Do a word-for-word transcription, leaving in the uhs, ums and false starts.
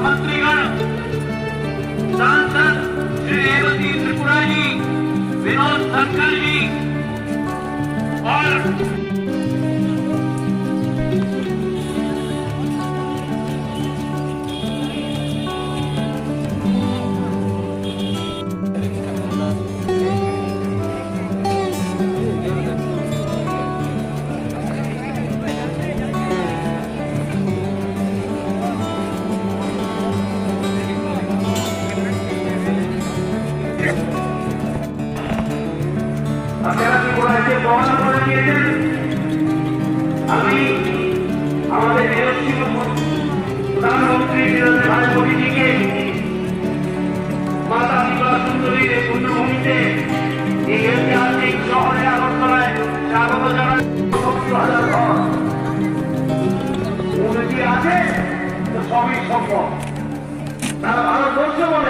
मंत्रीगण, सांसद श्री रेवती त्रिपुरा जी, विनोद धनखड़ जी और আপনারা ত্রিপুরাকে প্রমাণ করে দিয়েছেন। আমি আমাদের যশস্বী প্রধানমন্ত্রী শ্রীযুক্ত নরেন্দ্র মোদীজিকে মাতা ত্রিপুরা সুন্দরীর এই পুণ্যভূমিতে, এই ঐতিহাসিক শহরে আগরতলায় স্বাগত জানাই। সত্তর হাজার ঘর উন্নতি আছে, তো সবই সম্ভব। তারা ভারতবর্ষ বলে